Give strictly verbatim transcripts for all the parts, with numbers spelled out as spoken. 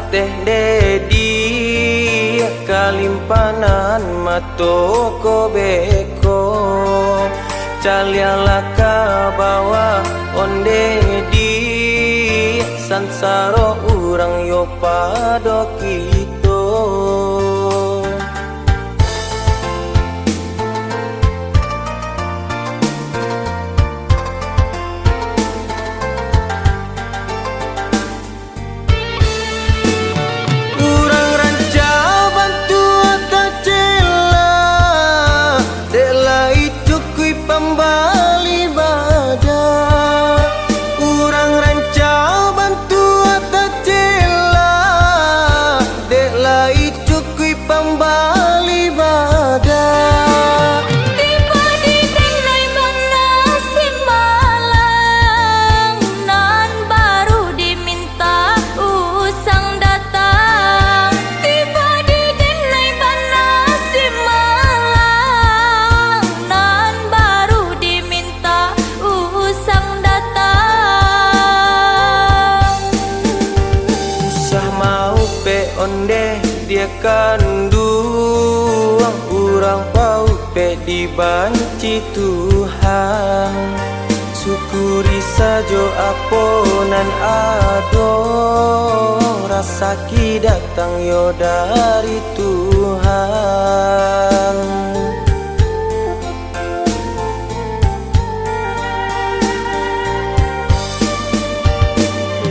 Teh Dedi, kalimpanan mato ko beko, caliaklah ka bawah onde di, sansaro urang yo pado kito. Urang rancak bantuak tacela, dek lai cukuik pambali badan. Urang rancak bantuak tacela, dek lai cukuik pambali badan. Tibo di denai bana si malang, nan baru dimintak usang datang. Tibo di denai bana si malang, nan baru dimintak usang datang. Usah maupek ondeh dia kanduang, urang paupek dibanci Tuhan. Syukuri sajo apo nan ado, rasaki datang yo dari Tuhan.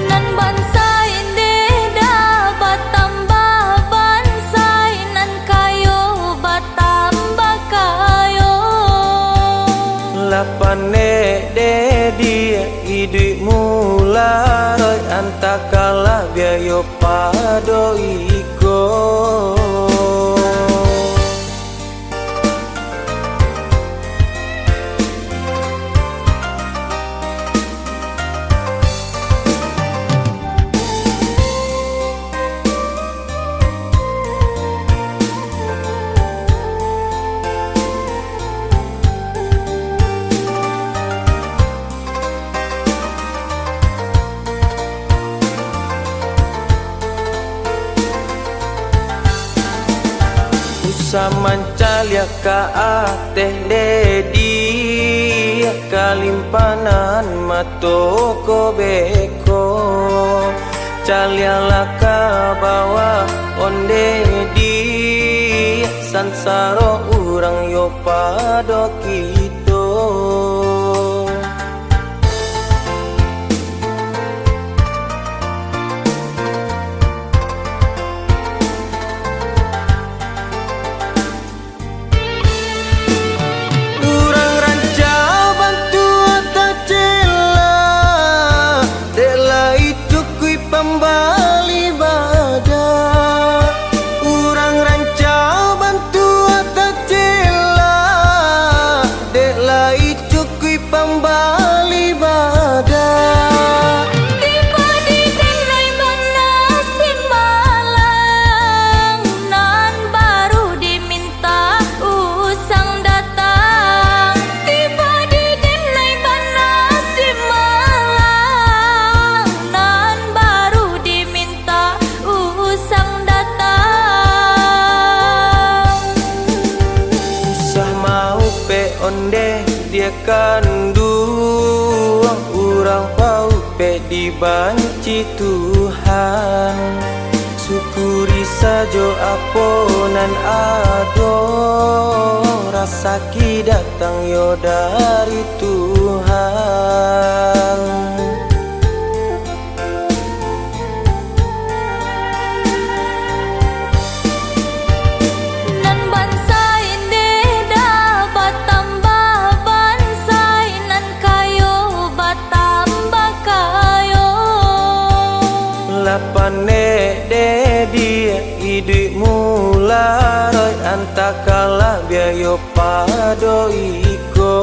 Nan bansai deh dah batambah, bansai nan kayo batambah kayo. Lah panek deh di iduik mula, roi antakalah biayo pado iko. Usah mancaliak ka ateh deh di, kalimpanan mato ko beko. Caliaklah ka bawah onde di, sansaro urang yo pado kito. Urang rancak bantuak tacela, dek lai cukuik pambali badan. Urang rancak bantuak tacela, dek lai cukuik pambali badan. Tibo di denai bana si malang, nan baru dimintak usang datang. Tibo di denai bana si malang, nan baru dimintak usang datang. Usah maupek ondeh dia kanduang, urang paupek dibanci Tuhan. Syukuri sajo apo nan ado, rasaki datang yo dari Tuhan. Nan bansai deh dah batambah, bansai nan kayo batambah kayo. Lah panek deh di iduik mula, roi antakalah biayo pado iko.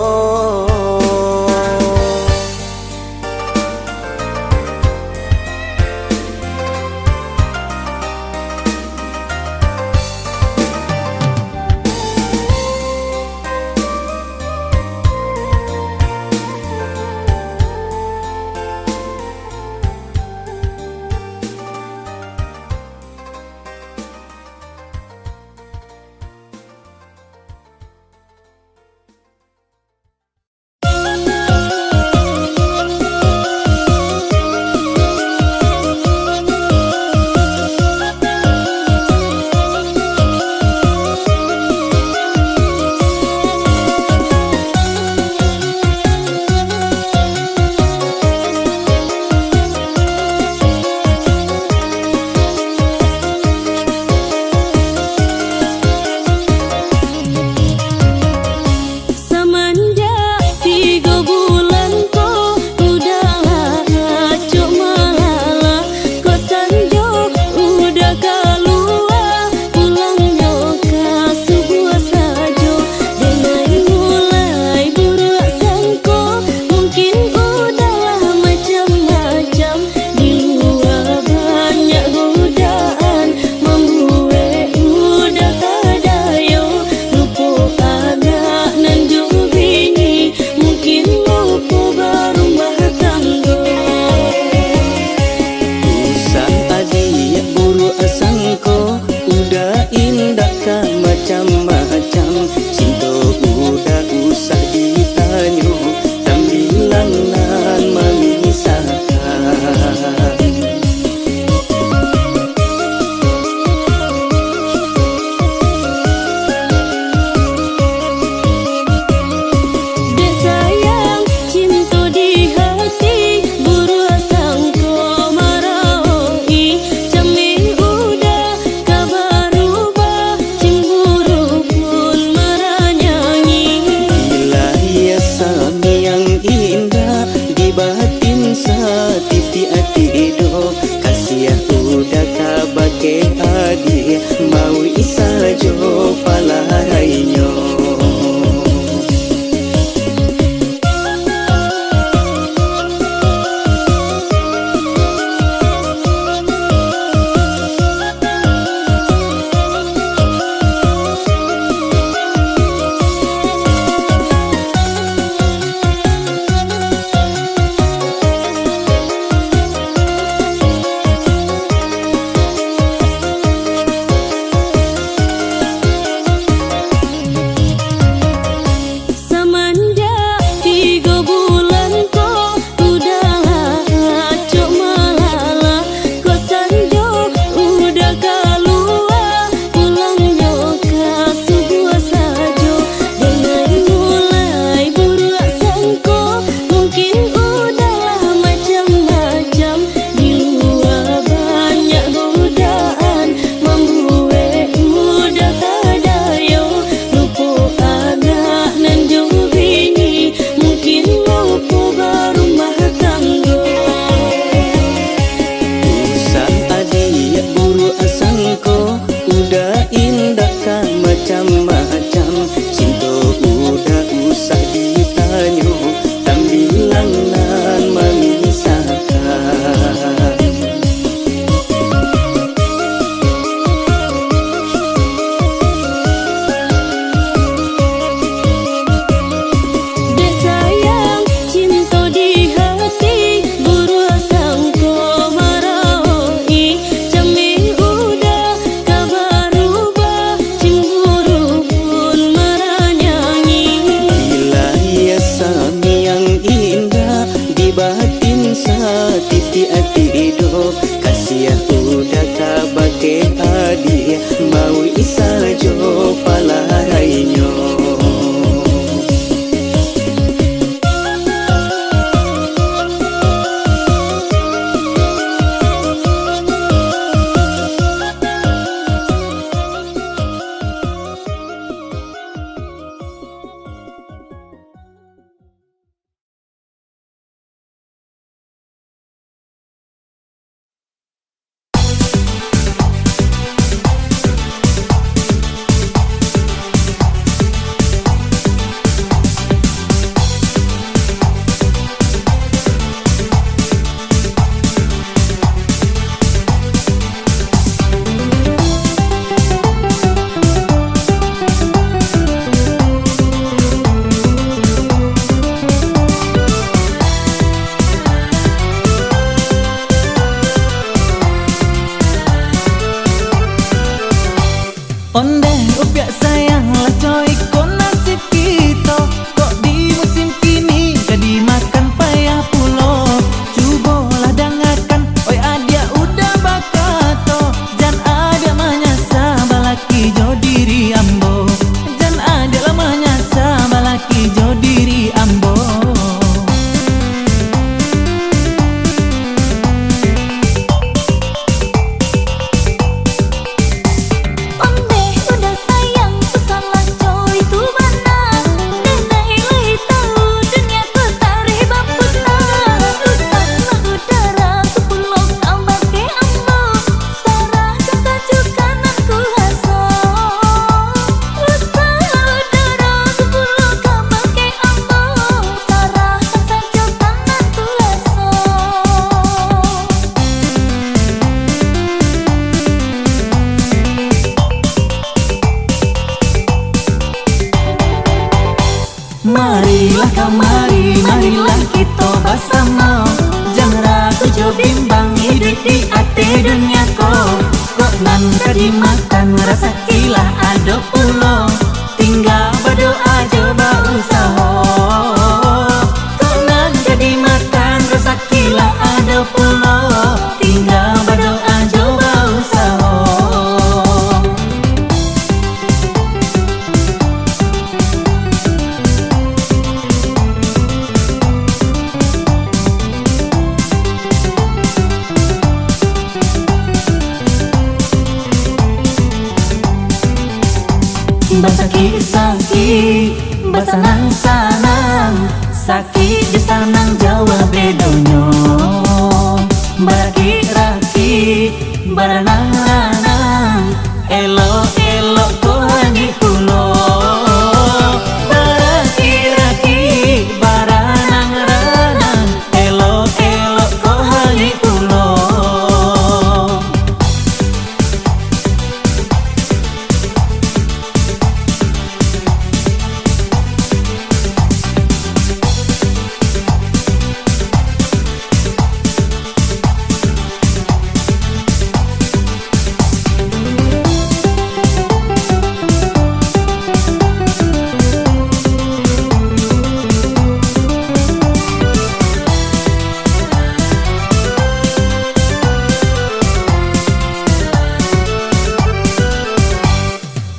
Udah indak ka macam-macam, cinto udah usah ditanyo, tambilang nan mamisahkan. Dek sayang, cinto di hati, buruak sangko maraoi, cameh udah ka barubah, cimburu pun maranyanyi. Bila ia samiang indah, di batin satitiak tido, kasiah udah ka bakeh adiak, mauik sajo palarainyo. Ondeh upiak sayang lah, coiko nasib kito, kok di musim kini ka dimakan payah pulo. Cubolah dangakan, oi adiak udah bakato, jan adiak manyasa balaki jo diri ambo, jan adiak lah manyasa balaki jo diri ambo. Ondeh udah sayang, ku salah, coy, tu bana. Dek lai tau dunia ko tareh bapuna. Usahlah udara tu pulo ka bakeh ambo. Sarahkan sajo ka nan kuaso. Usahlah udara tu pulo ka bakeh ambo. Sarahkan sajo ka nan kuaso. Marilah kamari, marilah kito basamo. Jan ragu jo bimbang iduik di ateh dunia ko. Kok nan ka dimakan rasaki lah ado pulo. Tingga badoa jo bausaho. Kok nan ka dimakan rasaki lah ado pulo. Tingga badoa jo bausaho. Basakik-sakik, basanang-sanang, sakik jo sanang jauah bedonyo. Barakik-rakik, baranang-ranang, elok-elok ko hangik pulo. Barakik-rakik, baranang-ranang, elok-elok ko hangik pulo.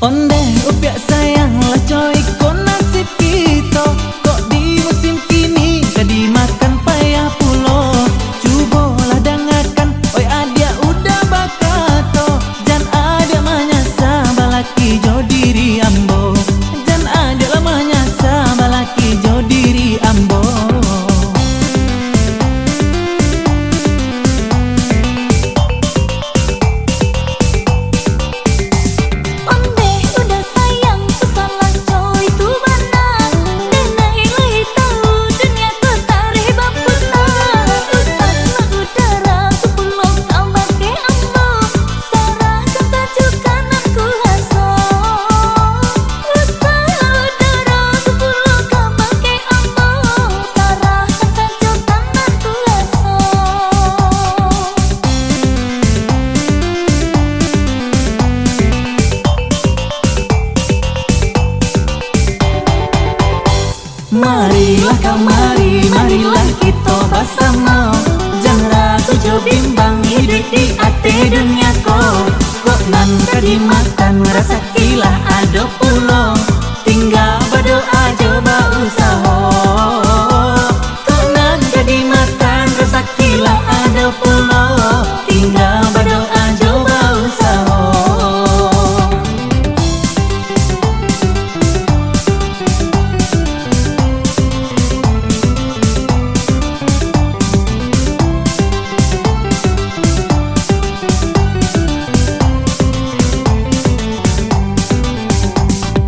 Ondeh upiak sayang lah, coiko nasib kito, kok di musim kini ka dimakan payah pulo. Cubolah dangakan, oi adiak udah bakato, jan adiak manyasa balaki jo diri ambo, jan adiak lah manyasa balaki jo diri ambo.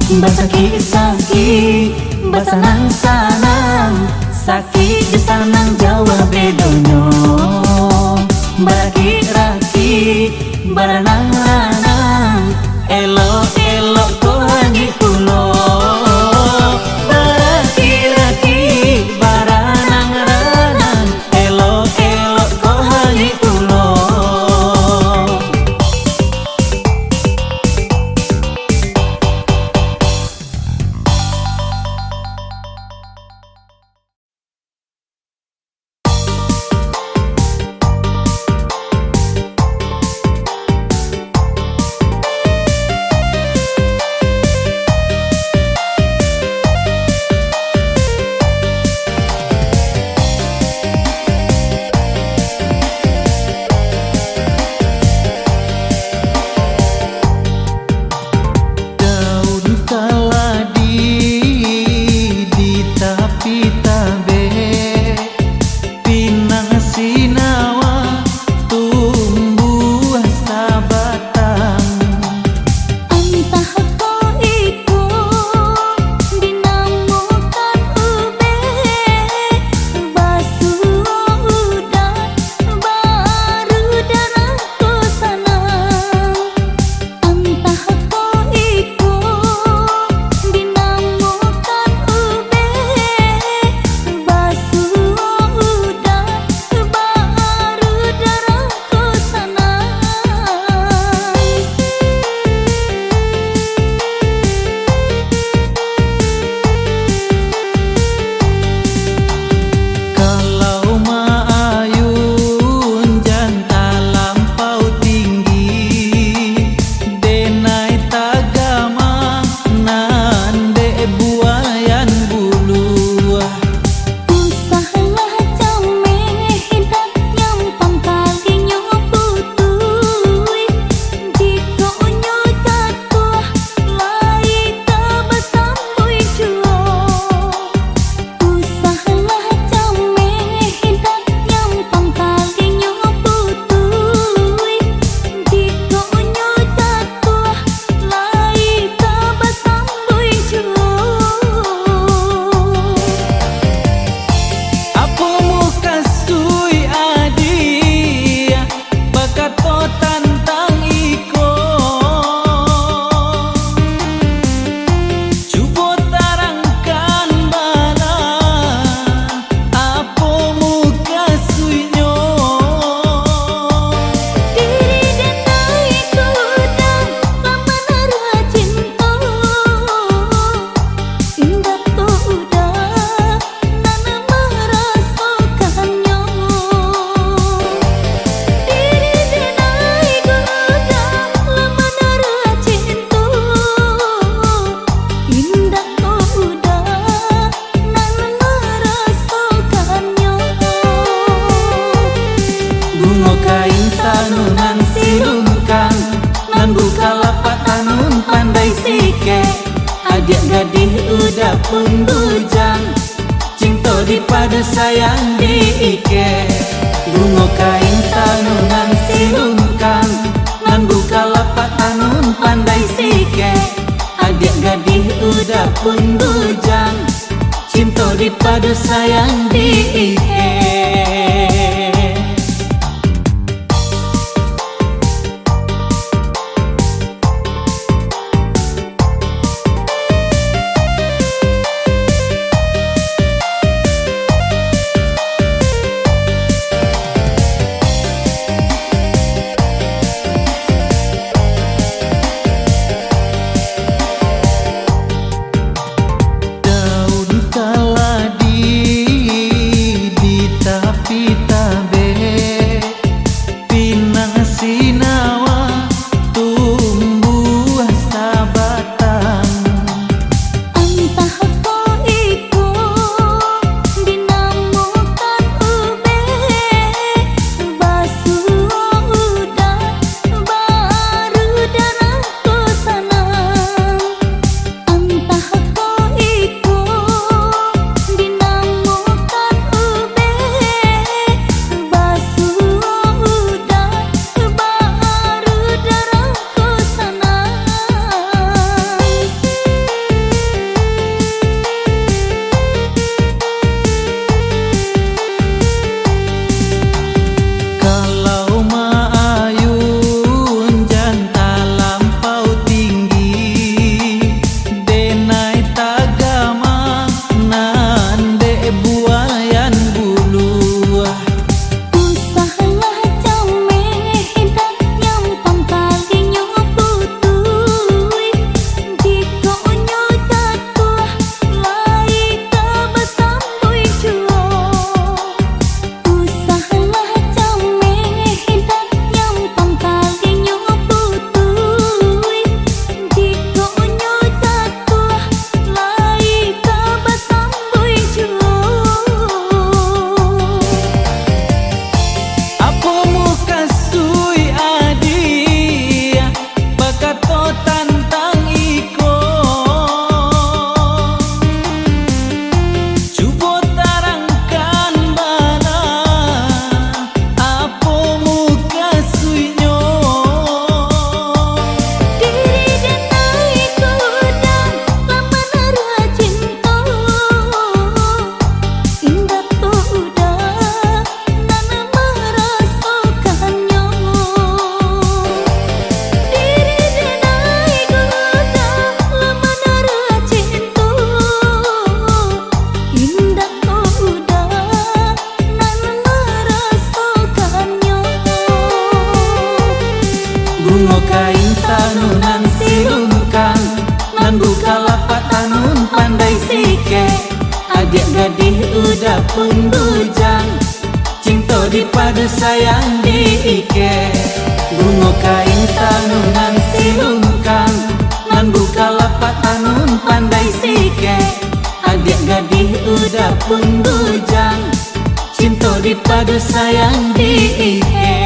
Basakik-sakik, basanang-sanang, sakik jo sanang jauah bedonyo. Barakik-rakik, baranang-ranang, elok-elok ko hanyuik pulo. Barakik-rakik, baranang-ranang, elok-elok ko hanyuik pulo. Daun kaladi di tapi tabek, pinang sinawa tumbuah sabatang. Antah ko iko dinamokan ubek, basuo udan, baru darah ko sanang. Antah ko iko dinamokan ubek, basuo udan, baru darah ko sanang. Kalau maayun jan talampau tinggi, denai tagamang nan dek buayan buluah. Usahlah cameh, indak nyampang kalinyo putuih, jikok nyo jatuah, lai ka basambuih juo. Usahlah cameh, indak nyampang kalinyo putuih, jikok nyo jatuah, lai ka basambuih juo. Apo mukasuik adiak bakato tantang iko? Cubo tarangkan bana, apo mukasuiknyo? Diri denai kuda lah manaruah cinto, indak ko uda nan marasokannyo. Diri denai kuda lah manaruah cinto, indak ko uda nan marasokannyo. Bungo kain tanunan silungkang, nan bukalapak tanun pandai sikek. Adiak gadih uda pun bujang, cinto dipadu sayang diikek. Bungo kain tanunan silungkang, nan bukalapak tanun pandai sikek. Adiak gadih uda pun bujang, cinto dipadu sayang diikek. Daun kaladi di pun bujang, cinto dipadu sayang diikek. Bungo kain tanunan silungkang, nan buka lapak anun pandai sikek. Adiak gadih uda pun bujang, cinto dipadu sayang diikek.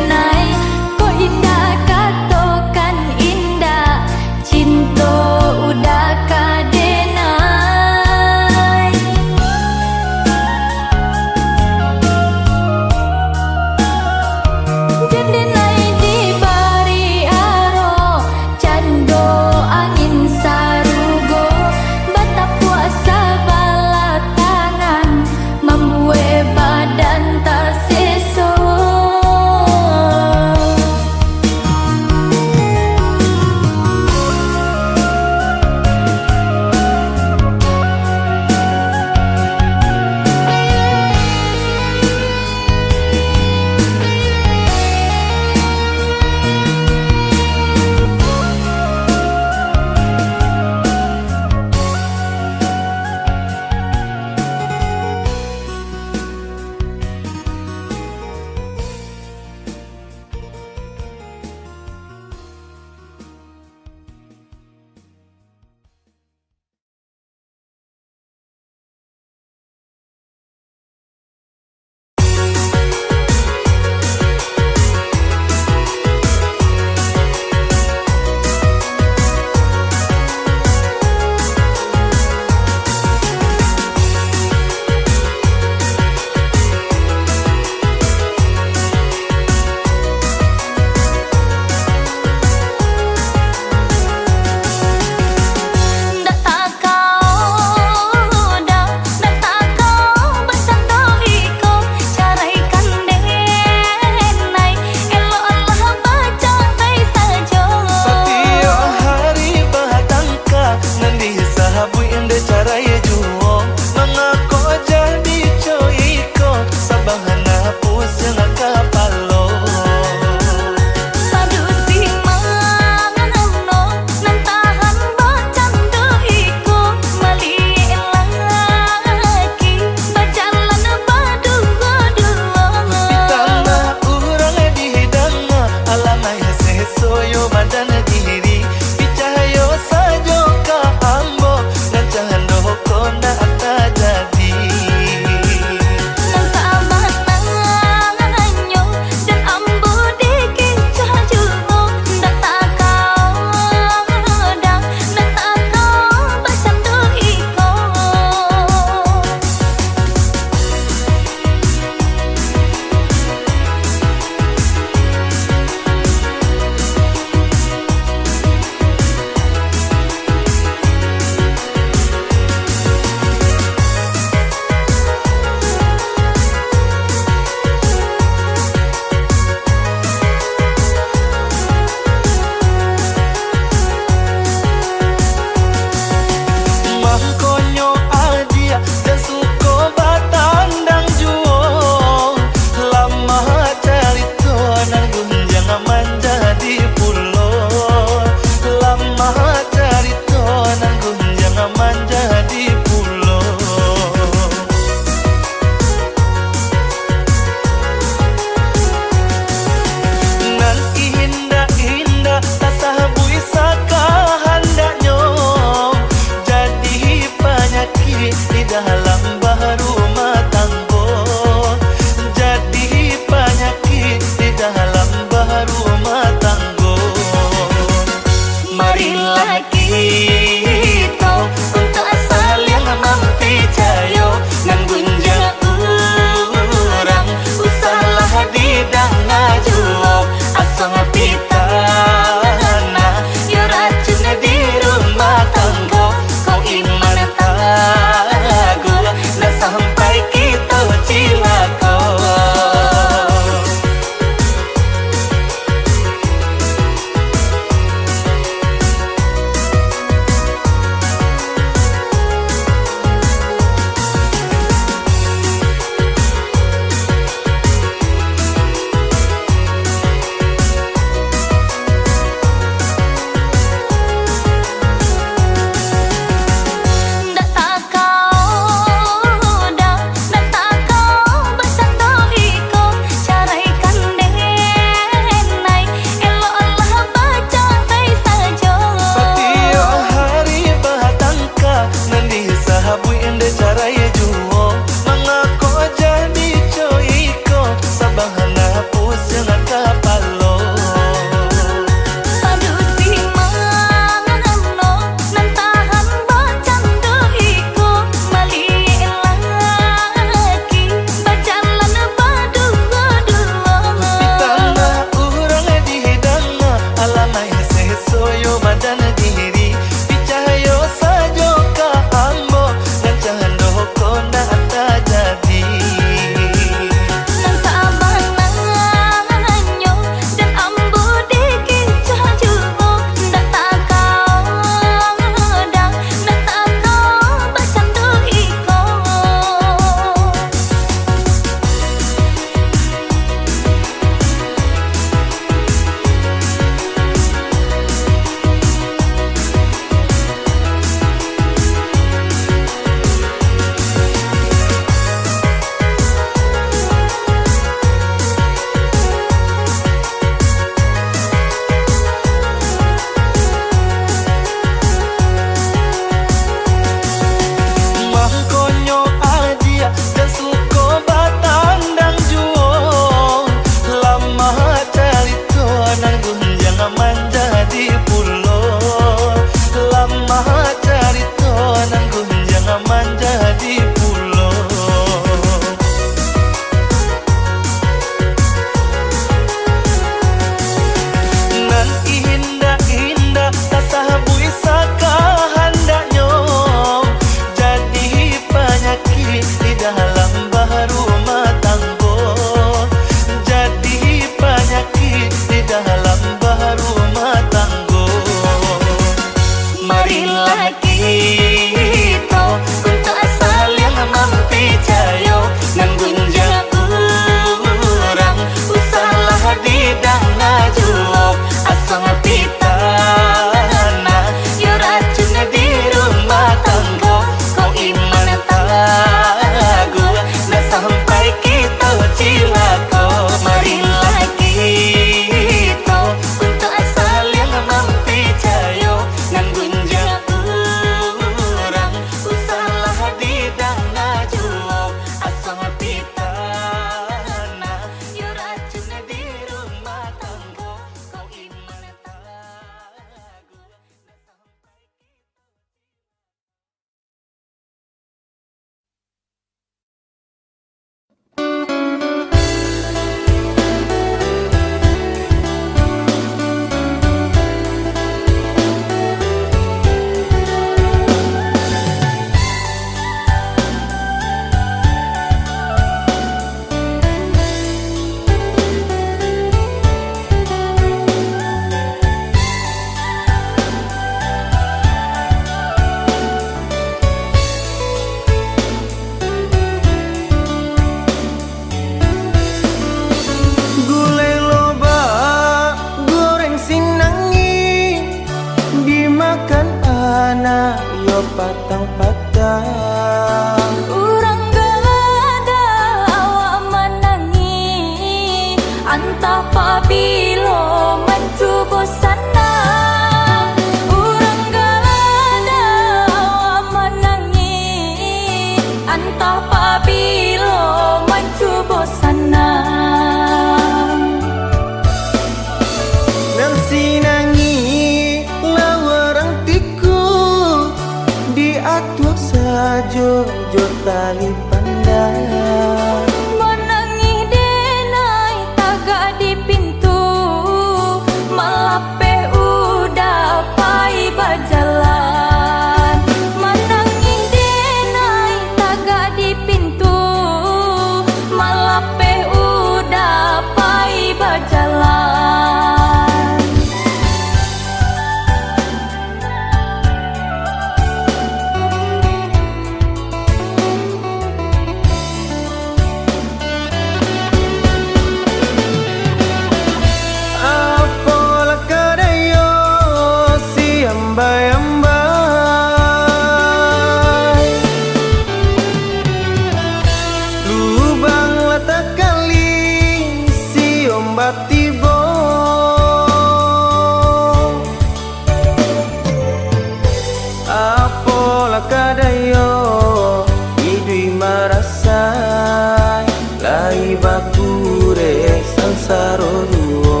Lai bakureh sansaro juo.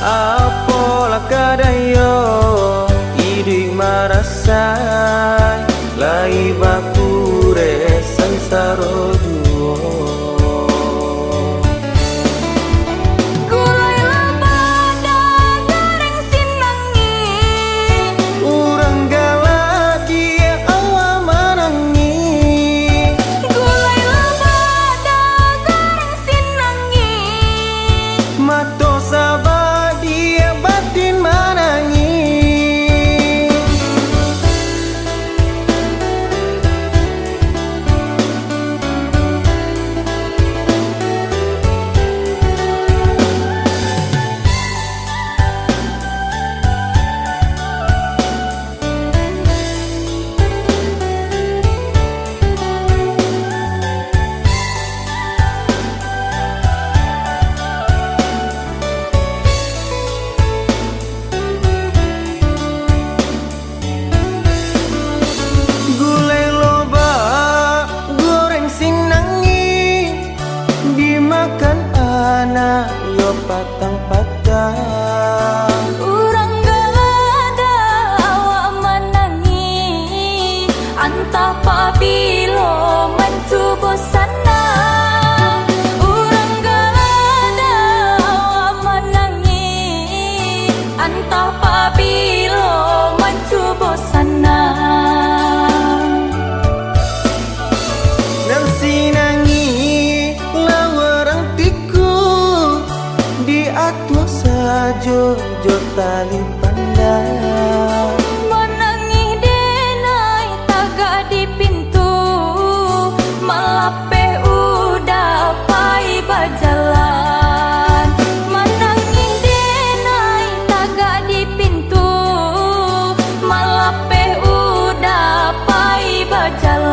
Apolah kadai yo, iduik marasai, lai bakureh sansaro juo. Gulai loba, goreng sinangi. Urang galak di awak manangih. Gulai loba, goreng sinangi. Mato sabadiak, batin manangih. Gulai loba, goreng sinangi, dimakan anak yo patang-patang. Urang galak awak manangih, antah pabilo mancubo sanang. Urang galak awak manangih, antah pabilo mancubo sanang. Nan sinangi lah urang tiku, diatuah sajo jo tali pandang. Manangih denai tagak di pintu, malapeh udah pai bajalan. Manangih denai tagak di pintu, malapeh udah pai bajalan.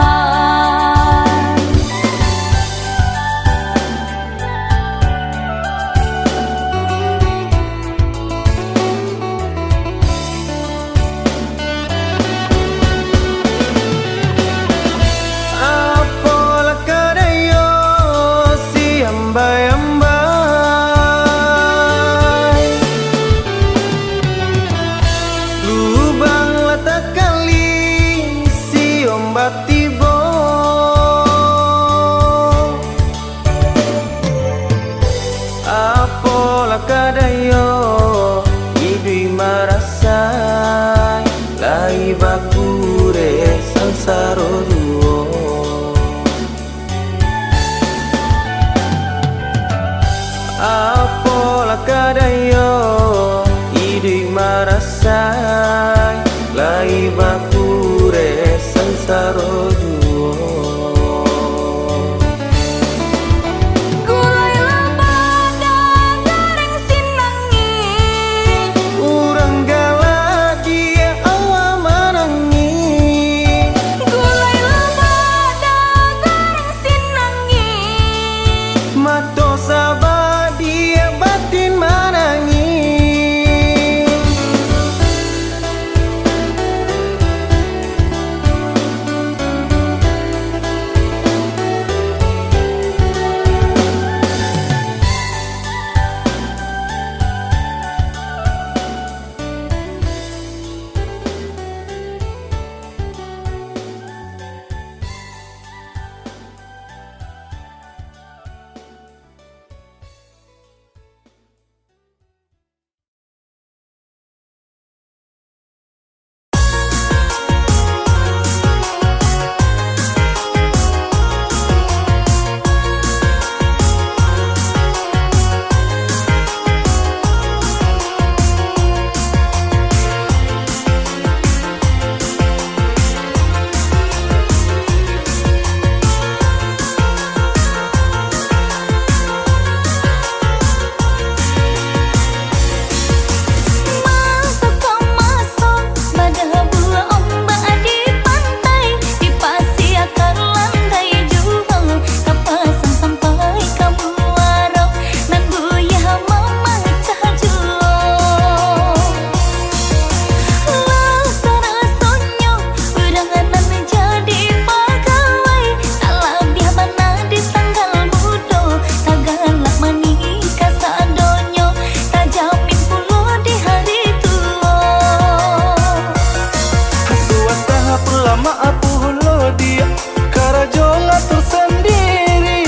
Apo lo diak, karajo ngatur sandiri.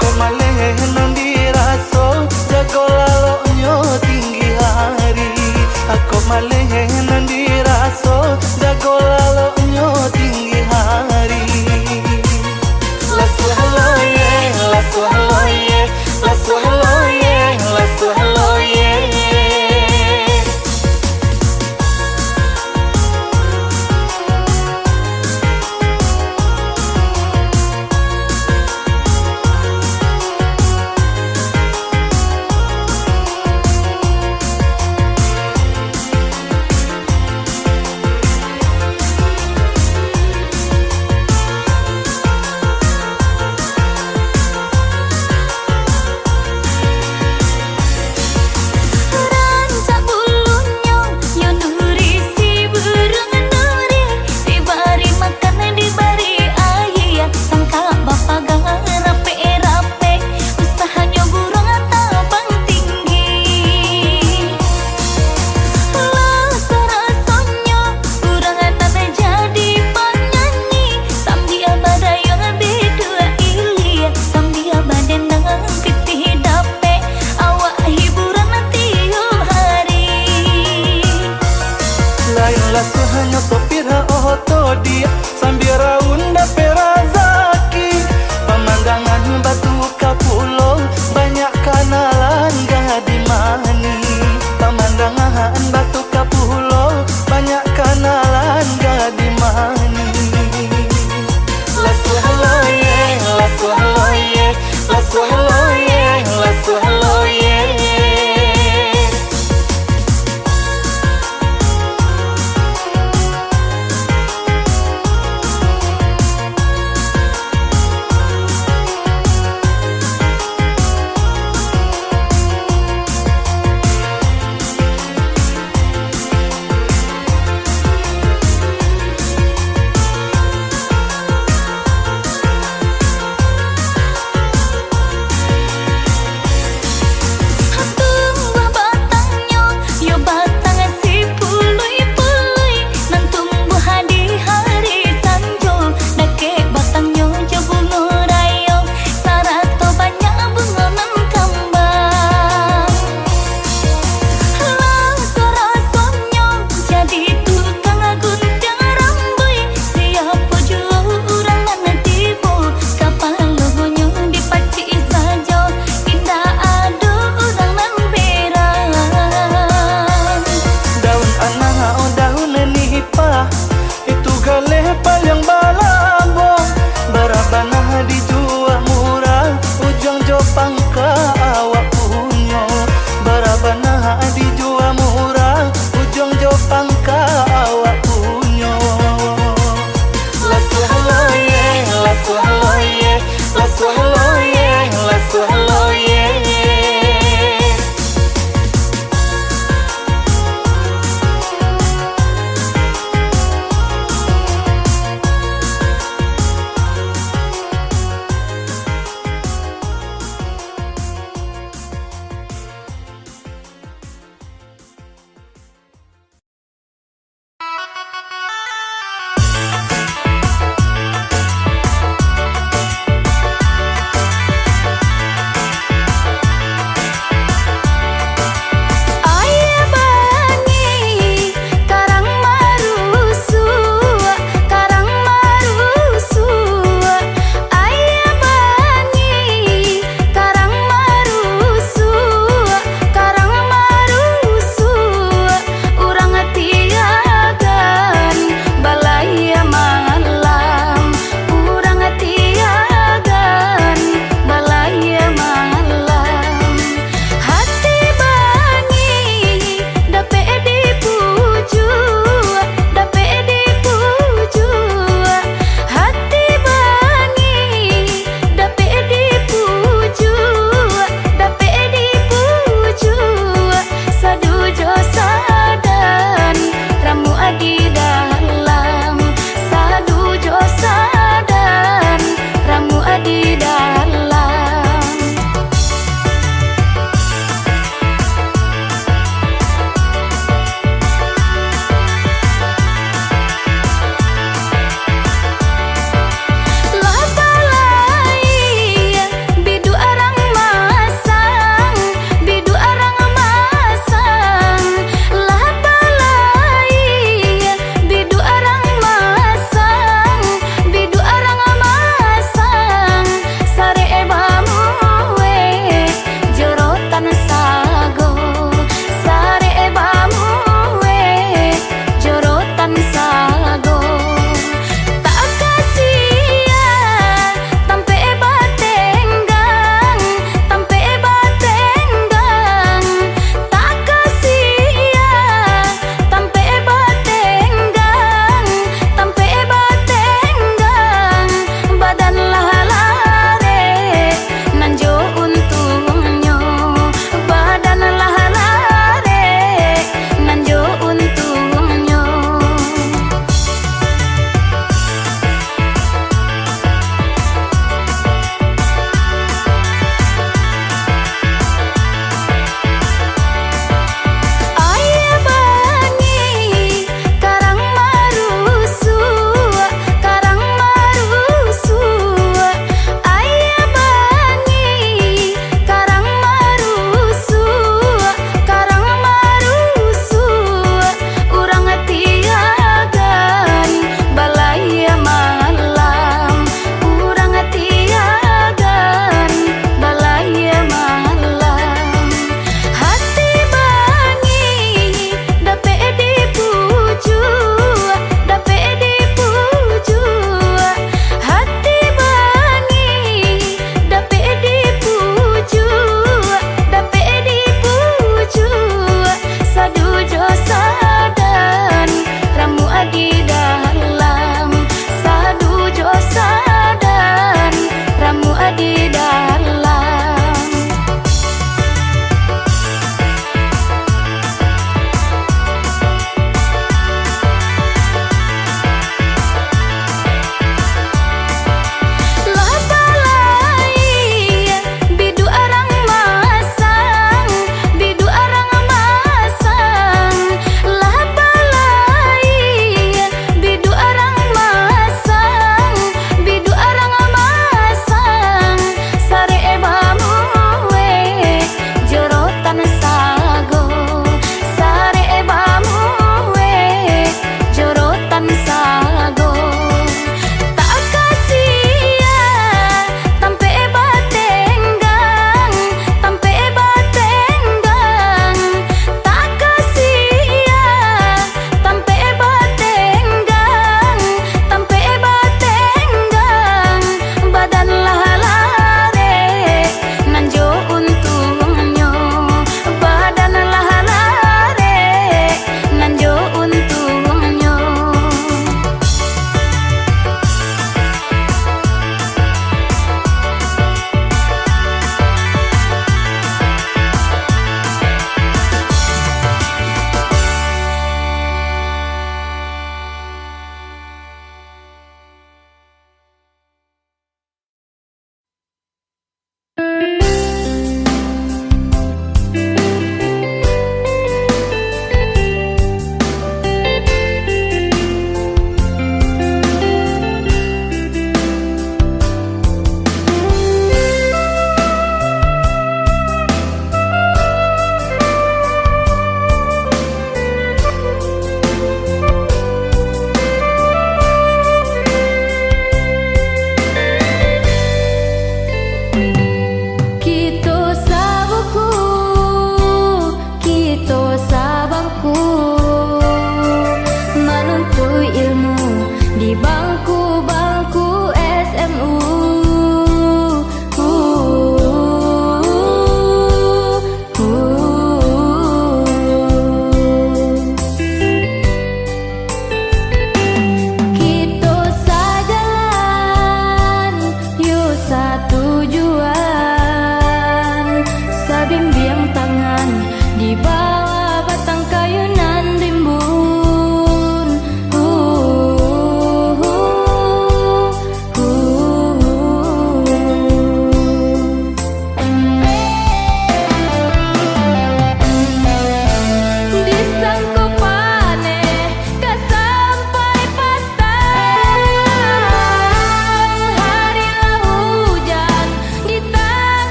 Kok maleh nan diraso, jago laloknyo tinggi hari. Kok maleh nan diraso, jago laloknyo tinggi hari. Lasuah lo ye, lasuah lo ye, lasuah lo ye, lasuah lo ye.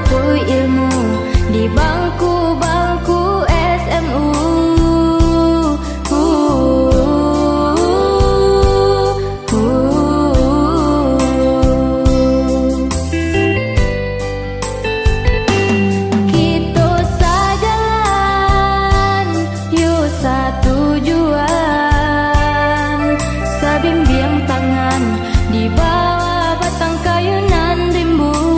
Tuntut ilmu di bangku-bangku S M U. Kito sajalan, yo satujuan, sabimbiang tangan di bawah batang kayu nan rimbun.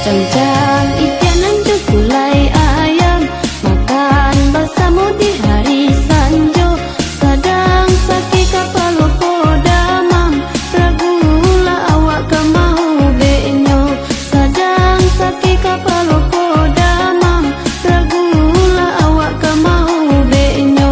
Janjang ikan nan jo gulai ayam, makan basamo di hari sanjo. Sadang sakik kapalo ko damam, ragulah awak ka maubeknyo. Sadang sakik kapalo ko damam, ragulah awak ka maubeknyo.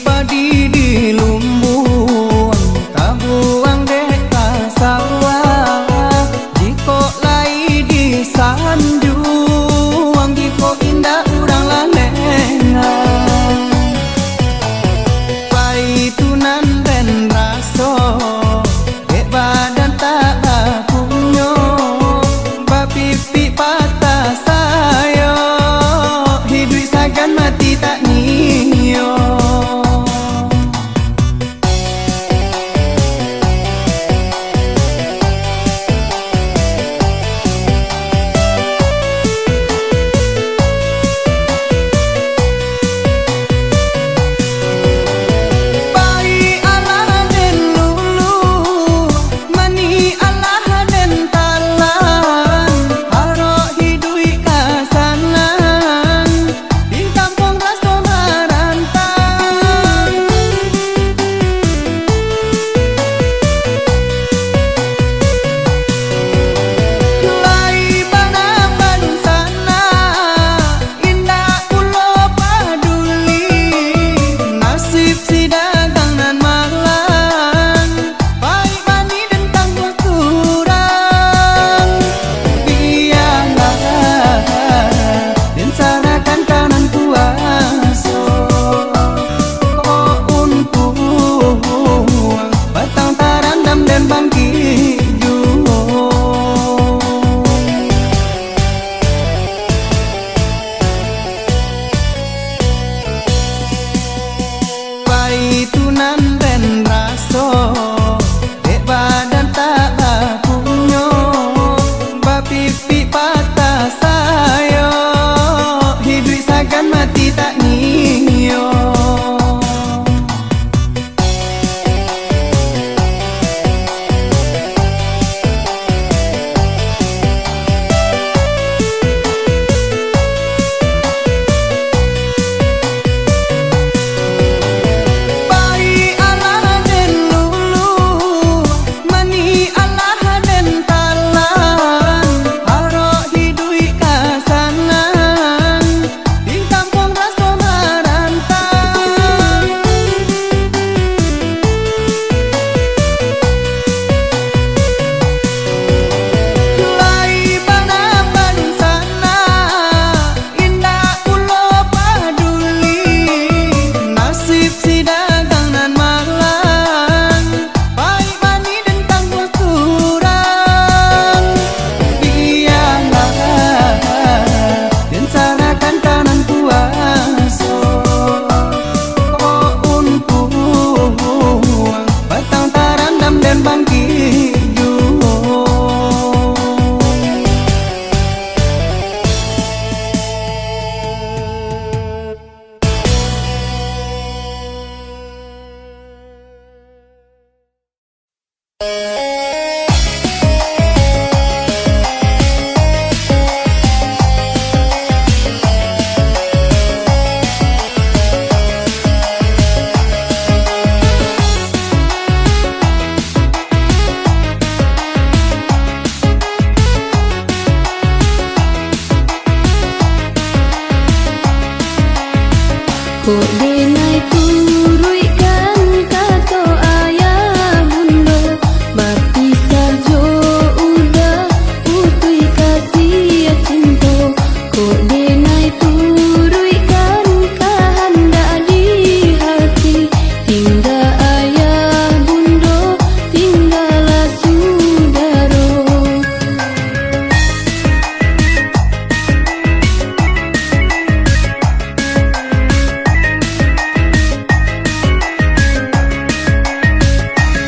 Padi di lumbung, tabuang dek ka sawah. Jikok lai disanjuang, jikok indak urang lah lengah. Pai tu nan den raso, dek badan tak bapunyo, bapipik patah sayo, hiduik sagan mati tak nio. Pai alah den lulu, mani alah den talan, harok hiduik ka sanang, di kampuang raso marantau. Lai bana bansanak, indak pulo paduli, nasib si dagang nan malang, paik manih den tangguang surang. Bialah, den sarahkan ka nan kuaso. Kok untuang, batang tarandam den bangkik juo. Pai tu nan den raso, dek badan tak bapunyo, bapipik patah sayo, hiduik sagan mati tak nio. Pai alah den lulu, mani alah den talan, harok hiduik ka sanang, di kampuang raso marantau. Lai bana bansanak, indak pulo paduli, nasib si dagang nan malang, paik manih den tangguang surang. Bialah, den sarahkan ka nan kuaso. Kok untuang, batang tarandam den bangkik juo. Kok denai turuikkan kato ayah bundo, bapisah jo uda putuih kasiah cinto. Kok denai turuikkan kahandak di hati, tingga ayah bundo, tinggalah sudaro.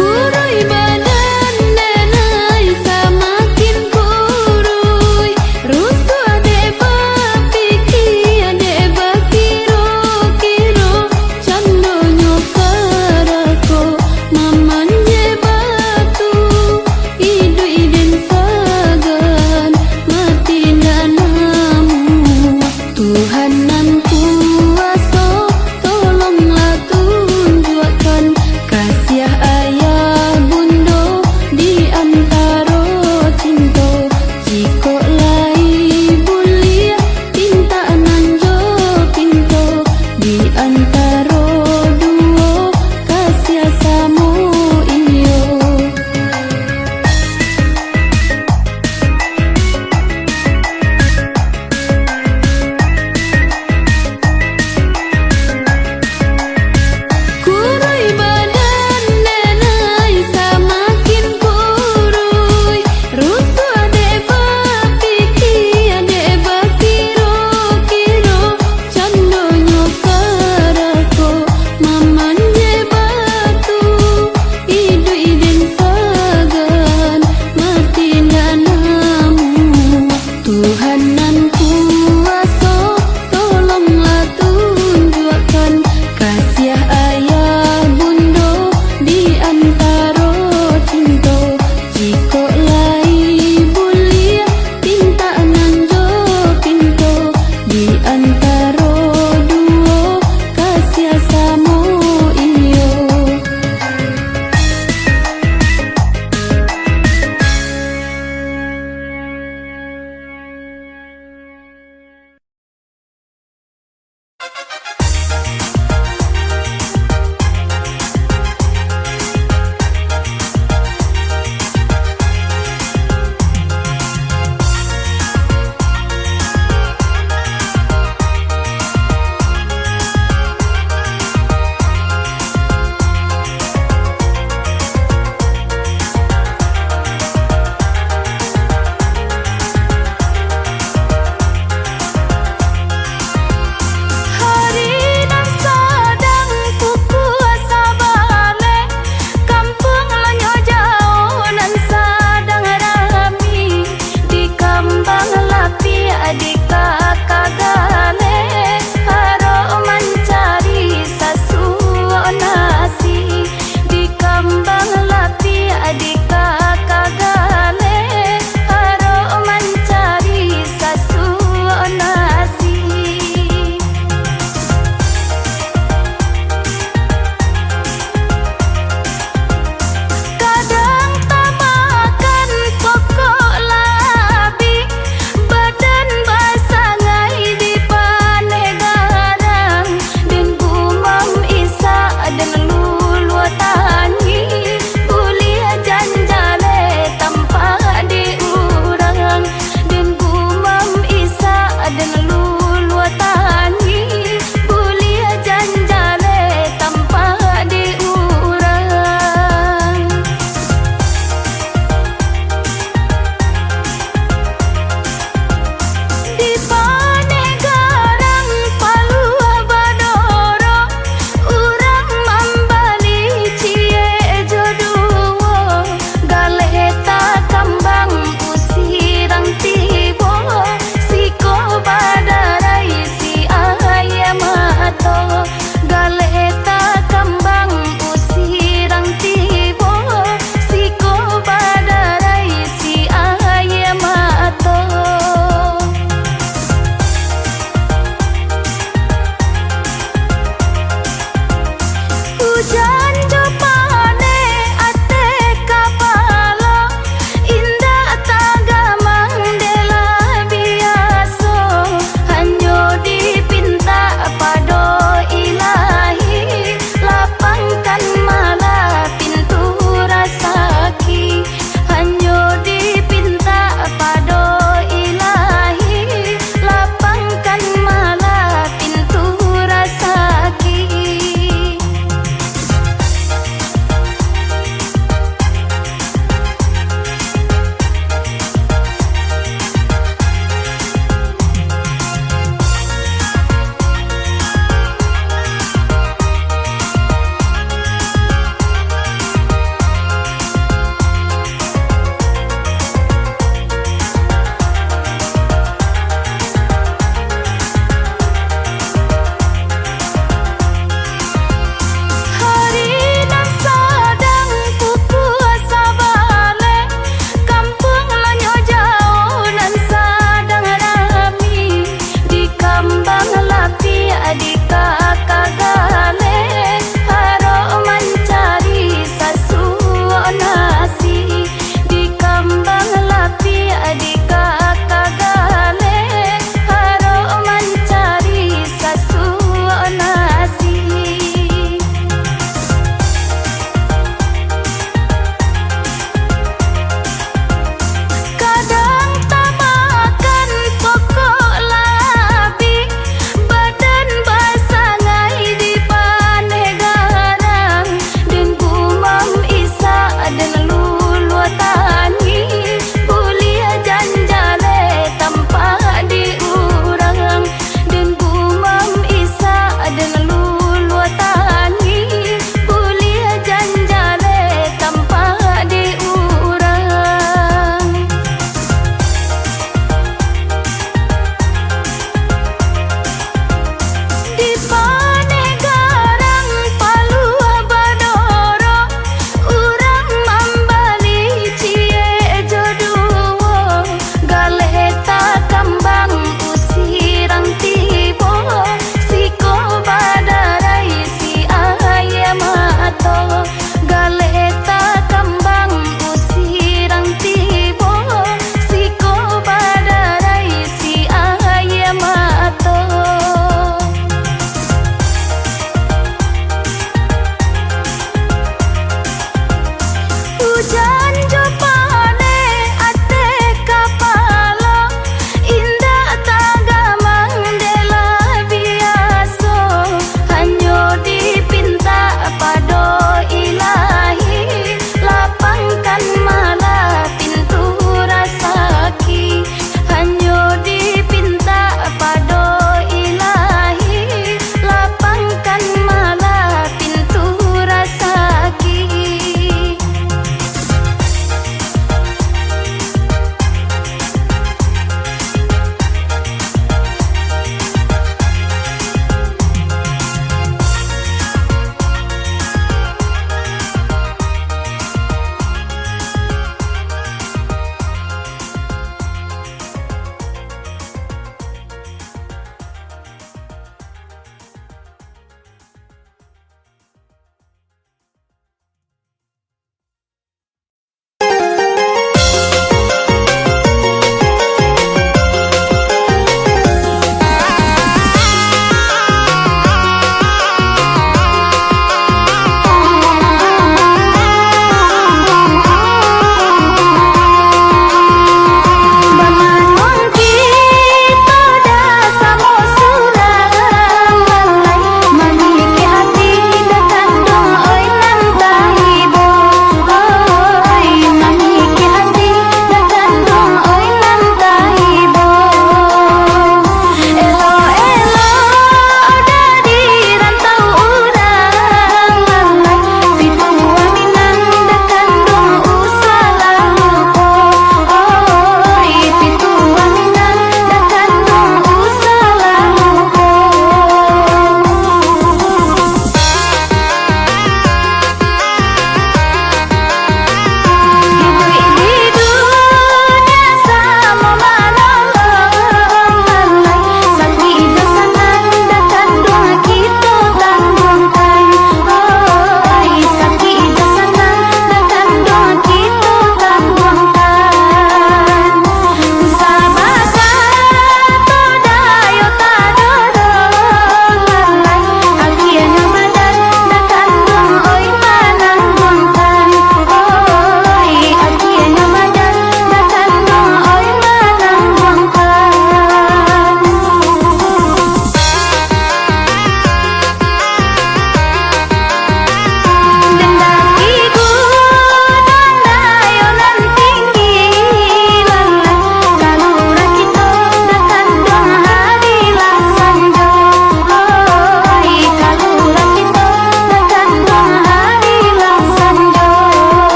Kuruih badan denai samakin kuruih, rusuah dek bapikia, dek bakiro-kiro, candonyo karako mamanjek batu. Iduik den sagan, mati ndak namuah. Tuhan nan kuaso, tolonglah tunjuakkan kasiah ayah bundo di antaro cinto. Jikok lai buliah, pintak nan jo pinto di antaro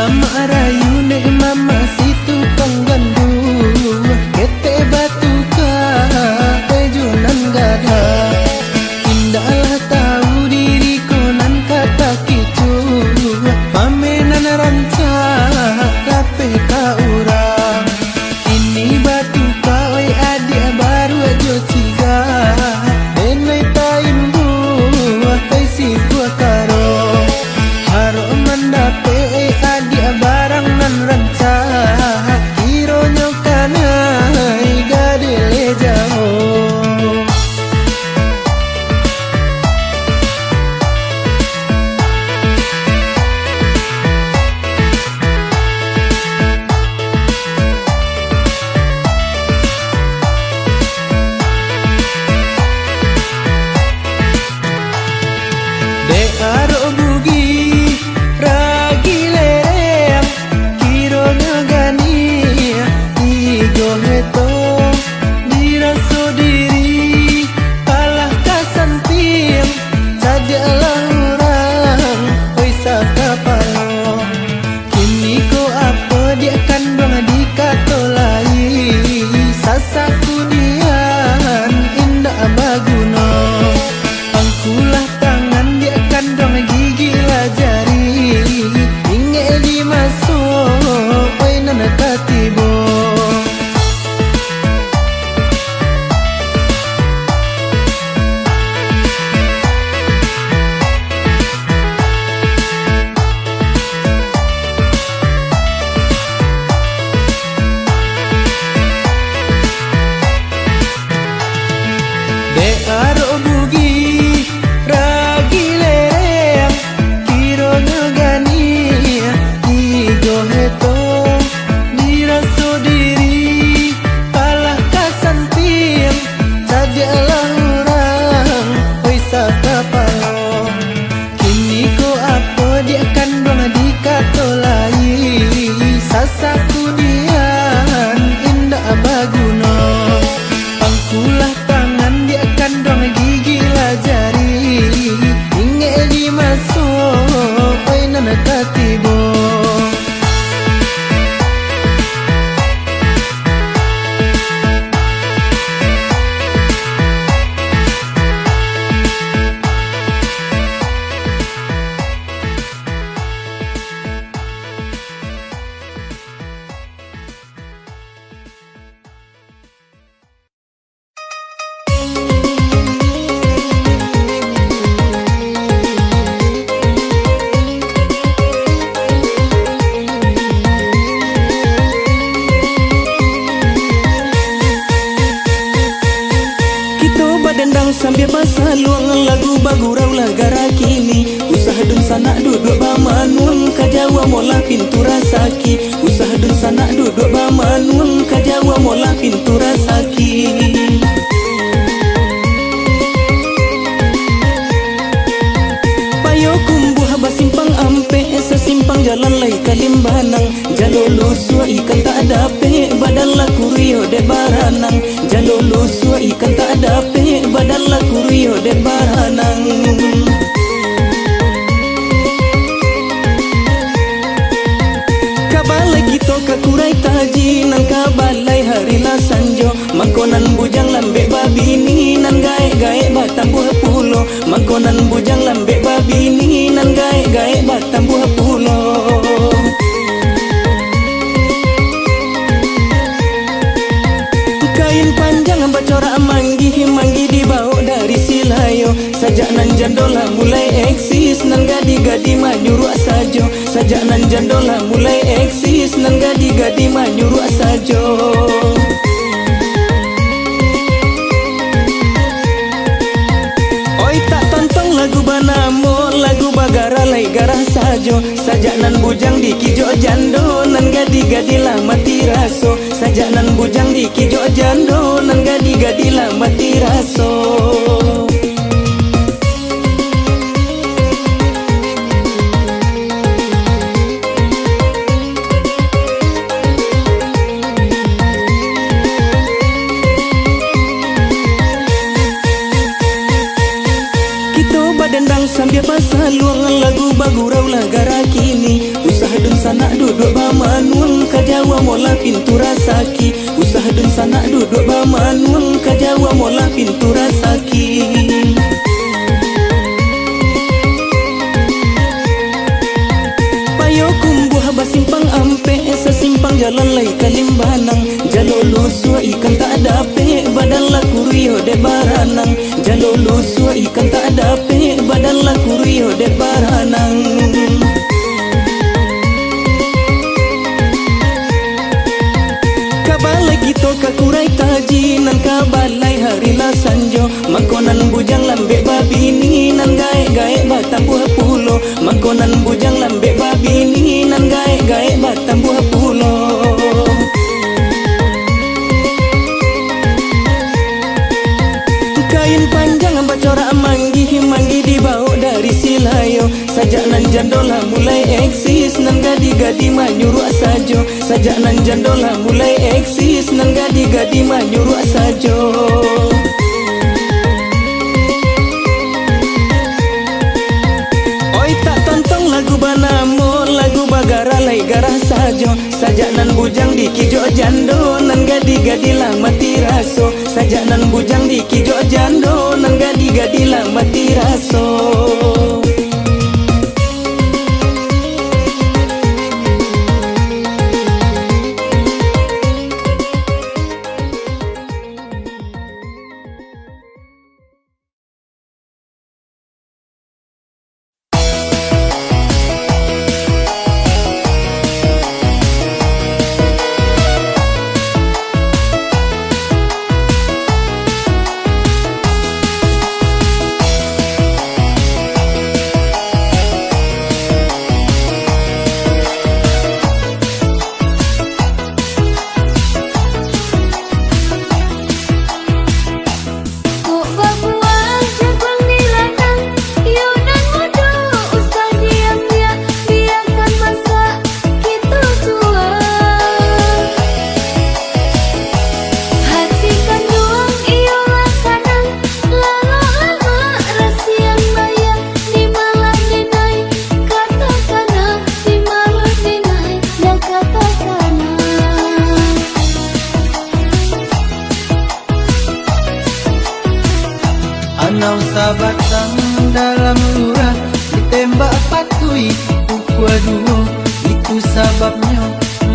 Mak rayu nek mamak si tukang ganduang, ketek batuka, eh, jo nan gadang. Indaklah tahu diri ko nan ka takicuah, pamenan rancak lapeh ka urang. Kini batuka, oi adiak baruak jo ciga, denai taimbuah, oi si buah karo. Harok mandapek, oi adiak barang nan rancak, kironyo kanai gadele jauah. Dek arok bugih, ragi lereng, kironyo ganiang, tigo hetong, diraso diri, palah ka santiang, cadiaklah urang, oi sakapalo. Kini ko apo diak kanduang dikato lai, sasaku nian indak baguno. Pangkulah tangan diak kanduang gigiklah jari, ingek di maso, oi nan ka tibo. Dek arok bugih, ragi lereng, kironyo ganiang, tigo hetong, diraso diri, palah ka santiang, cadiaklah urang, oi sakapalo. Kini ko apo diak kanduang dikato lai, sasaku nian indak baguno. Pangkulah tangan diak kanduang gigiklah jari, ingek di maso, oi nan ka tibo. Kito badendang sambia basaluang, lagu bagurau lah gara kini. Usah dunsanak duduak bamanuang, ka jauah molah pintu rasaki. Usah dunsanak duduak bamanuang, ka jauah molah pintu rasaki. Payokumbuah basimpang ampek, sasimpang jalan lai ka limbanang. Jalo lusuak ikan tak dapek, badan lah kuruih dek baranang. Jalo lusuak ikan tak dapek, badan lah kuruih dek baranang. Ka balai kito ka Kurai Taji, nan ka balai hari lah sanjo. Mangko nan bujang lambek babini, nan gaek-gaek batambuah pulo. Mangko nan bujang lambek babini, nan gaek-gaek batambuah pulo. Kain panjang bacorak manggih, manggih dibawok dari Silayo. Sajak nan jando lah mulai eksis, nan gadih-gadih manyuruak sajo. Sajak nan jando lah mulai eksis, nan gadih-gadih manyuruak sajo. Oi, tak tontong lagu banamo, lagu bagara lai garah sajo. Sajak nan bujang dikijok jando, nan gadih-gadih lah mati raso. Sajak nan bujang dikijok jando, nan gadih-gadih lah mati raso. Kito badendang sambia basaluang, lagu bagurau lah gara kini. Usah dunsanak pintu rasaki. Usah dunsanak duduak bamanuang, ka jauah molah pintu rasaki. Payokumbuah basimpang ampek, sasimpang jalan lai ka limbanang. Jalo lusuah ikan tak dapek, badan lah kuruih dek baranang. Jalo lusuah ikan tak dapek, badan lah kuruih dek baranang. Ka balai kito ka Kurai Taji, nan ka balai hari lah sanjo. Mangko nan bujang lambek babini, nan gaek-gaek batambuah pulo. Mangko nan bujang lambek babini, nan gaek-gaek batambuah pulo. Kain panjang bacorak manggih, manggih dibawok dari Silayo. Sajak nan jando lah mulai eksis, nan gadih-gadih manyuruak sajo. Sajak nan jando lah mulai eksis, nan gadih-gadih manyuruak sajo. Oi, tak tontong lagu banamo, lagu bagarah lai garah sajo. Sajak nan bujang dikijok jando, nan gadih-gadih lah mati raso. Sajak nan bujang dikijok jando, nan gadih-gadih lah mati raso. Kok babuah jaguang di ladang, iyo nan mudo usah diambiak, biakan masak kito juo. Hati kanduang iyo lah sanang, lalok lamak rasiang baya, di malam denai katakana, di malam denai nan katakana. Anau sabatang dalam lurah, ditembak patuih pukua duo, itu sababnyo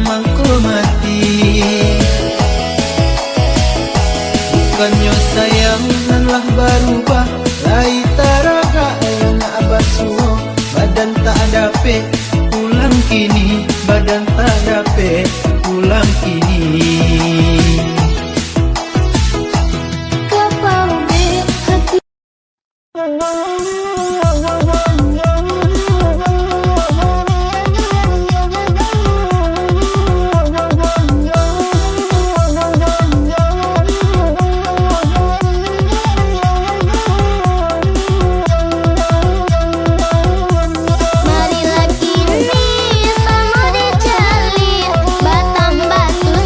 mangko mati. Bukannyo sayang nan lah barubah, lai taragak nak basuo, badan tak dapek pulang kini, badan tak dapek pulang kini. Ka paubek hati. Marilah kini samo dicaliak, batambah susah.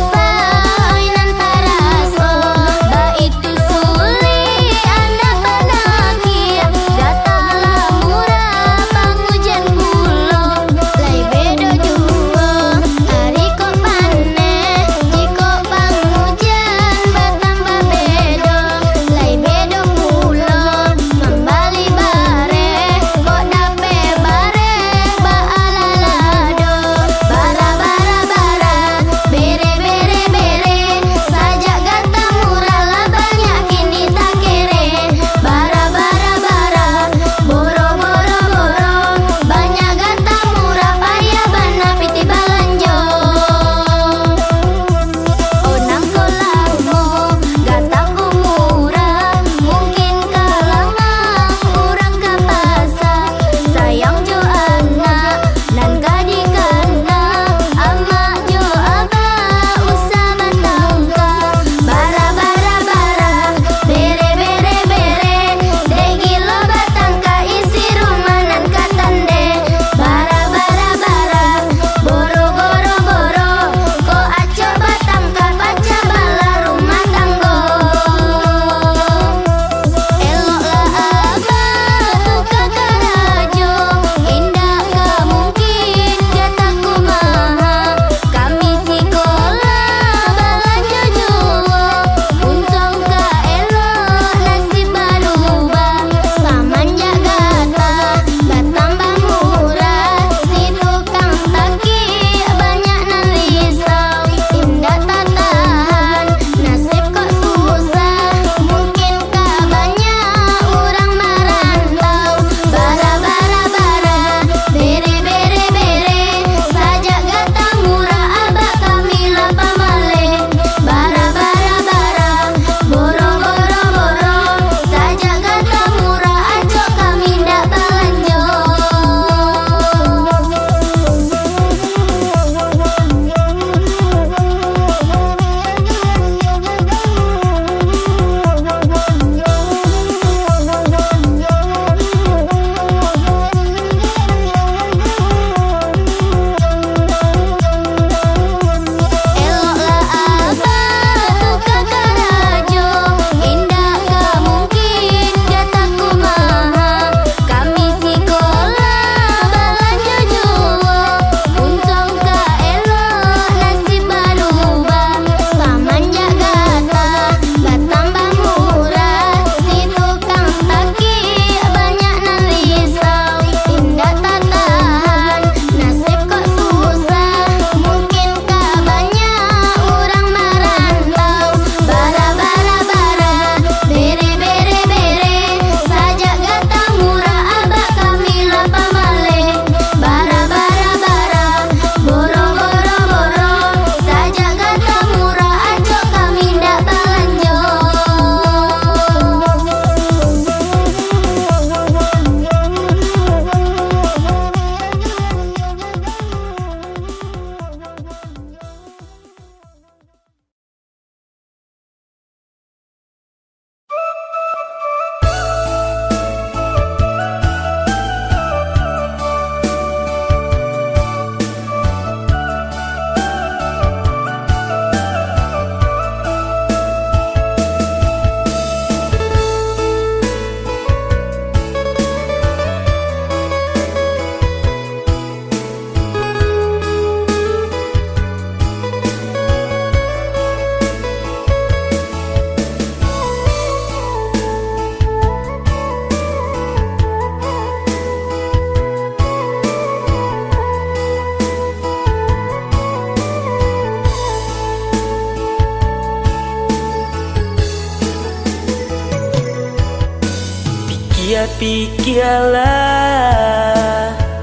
Pikialah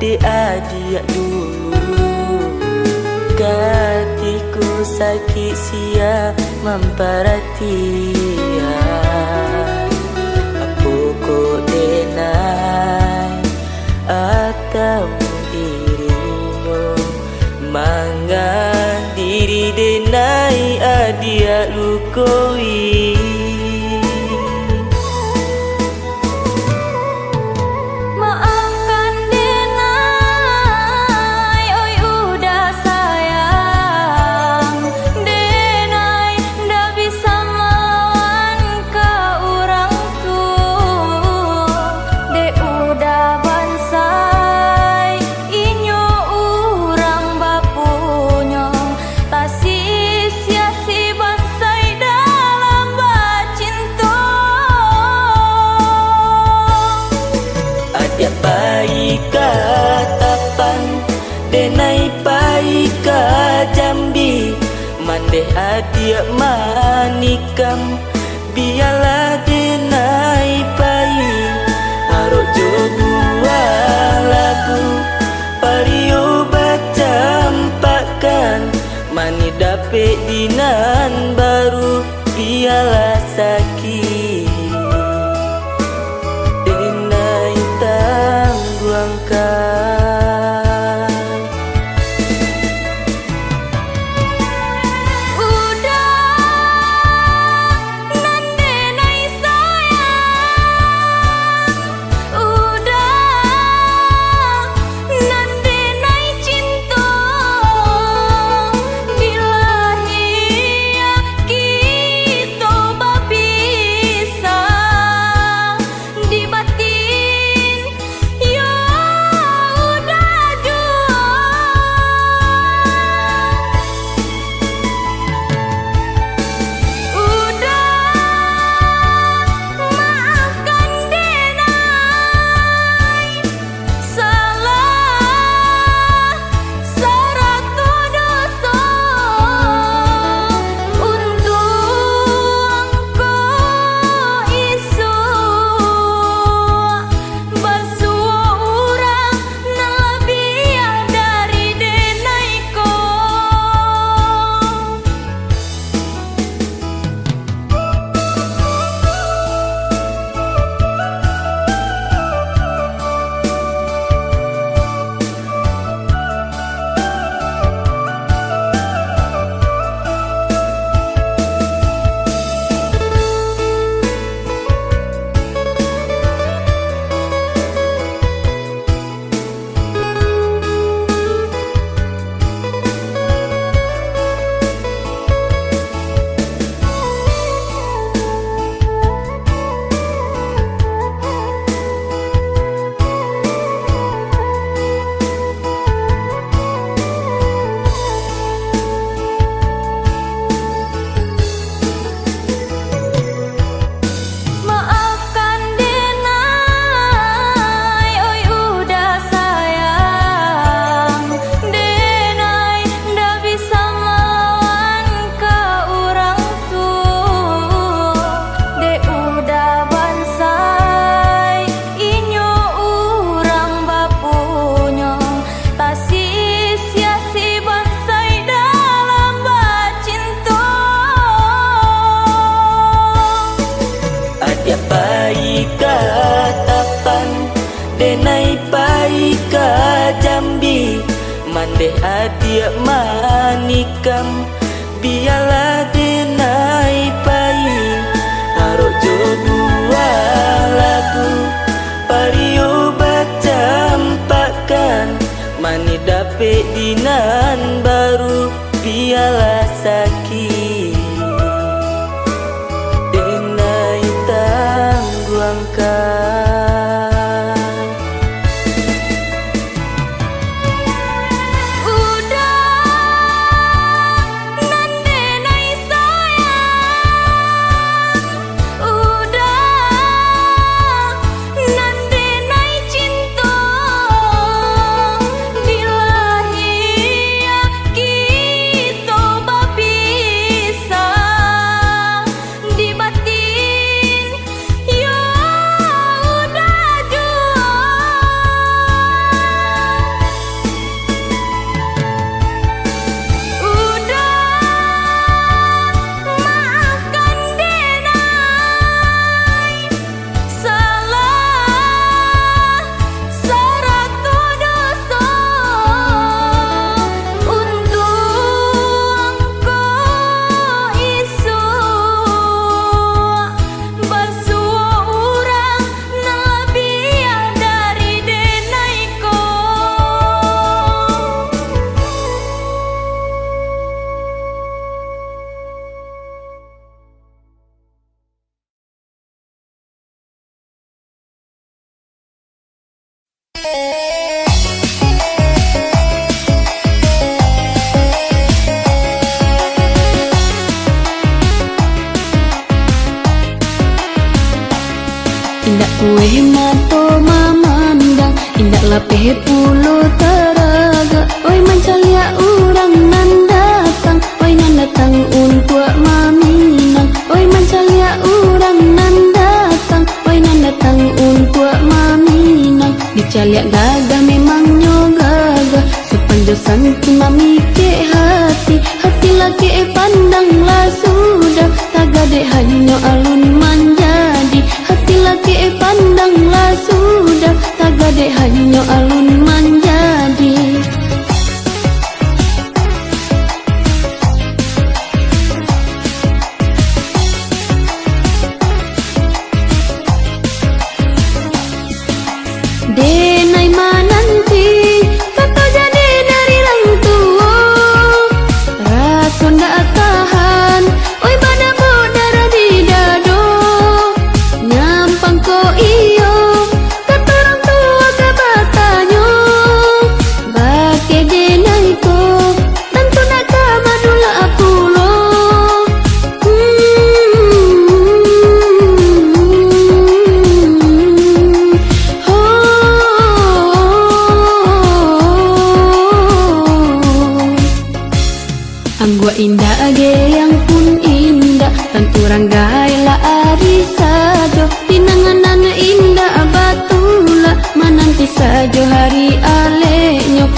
dek adiak dulu, katiko sakik sia mamparatian. Apo kok denai atau dirinyo, manga diri denai adiak lukoi? Maafkan denai, oi uda sayang, denai ndak bisa malawan ka urang tu. Dek uda bansai, inyo urang bapunyo, tasisia si bansai dalam bacinto. Adiak pai ka Tapan, denai pai ka Jambi, mandeh adiak manikam. Bialah denai pai, arok jo buah labu, pario bacampakkan, mani dapek di nan baru. Bialah sakik denai tangguangkan. Uda nan denai sayang, uda nan denai cinto, bilahiya kito bapisah. Di batin, yo uda duo. Uda, maafkan denai. Salah sarato doso, untuang ko isuak basuo urang nan labiah dari denai ko. Maafkan denai, oi uda sayang, denai ndak bisa malawan ka urang tu. Dek uda bansai, inyo urang bapunyo, tasisia si bansai dalam bacinto. Adiak pai ka Tapan, denai pai ka Jambi, mandeh adiak manikam. Bialah denai pai, arok jo buah labu, pario bacampakkan, mani dapek di nan baru. Bialah sakik denai tangguangkan. Uda nan denai sayang, uda nan denai cinto, bilahiya kito Mato mamandang, indak lapeh pulo taragak. Oi, mancaliak urang nan datang, oi, nan datang untuak maminang. Oi, mancaliak urang nan datang, oi, nan datang untuak maminang. Dicaliak gagah, memangnyo gagah, supan jo santun mamikek hati. Hati lakek pandanglah sudah, tagadek hanyo alun manjadi. Hati lakek pandanglah sudah, tagadek hanyo alun manjadi. Denai mananti, kato jadi dari rang tuo. Raso ndak tahan, oi, badabok darah di dado. Nyampang ko iyo, kato rang tuo ka batanyo. Bakeh denai ko, tantu nak ka madulak pulo. Hmm. Ho. Angguak indak, geyang pun indak, tantu rang gaek lah ari sajo. Pinanganan indak batulak, mananti sajo hari aleknyo.